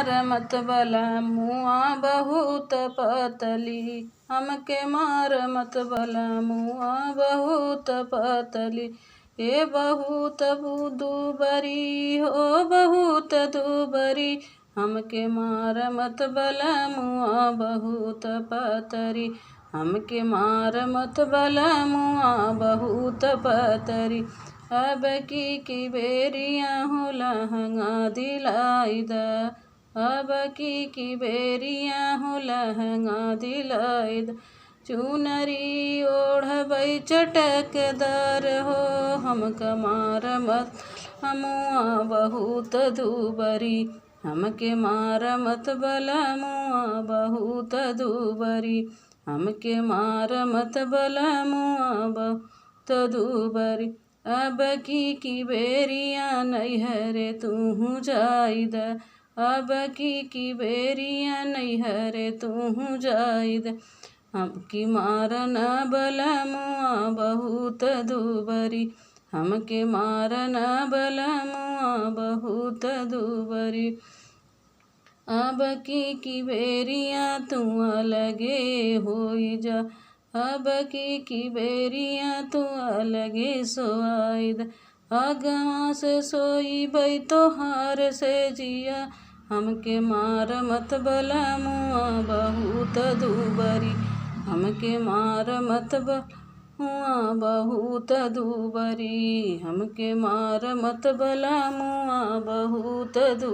मार मत बलमुआ बहुत पतली, हमके मार मत बलमुआ बहुत पतली। ए बहुत दुबरी हो बहुत दुबरी, हमके मार मत बलमुआ बहुत पतरी, हमके मार मत बलमुआ बहुत पतरी। अब की बेरिया हो लहंगा दिलाई द, अब की बेरिया हो लहंगा दिलाई द। चुनरी ओढ़बै चटकदार हो, हमके मार मत मुआ बहुत दुबरी, हमके मार मत बलमुआ बहुत दुबरी, हमके मार मत बलमुआ बहुत दुबरी। अब की बेरिया नैहरे तूहू जाई द, अब की बेरिया नैहरे तूहू जाई द। हमके मार न बलमुआ बहुत दुबरी, हमके मार न बलमुआ बहुत दुबरी। अब की बेरिया तू अलगे होई जा, अब की बेरिया तू अलगे सोआई द। अगवा से सोईबै तोहार से जिया, हमके मार मत बलमुआ बहुत दुबरी, हमके मार मत बलमुआ बहुत दुबरी, हमके मार मत बलमुआ बहुत दु।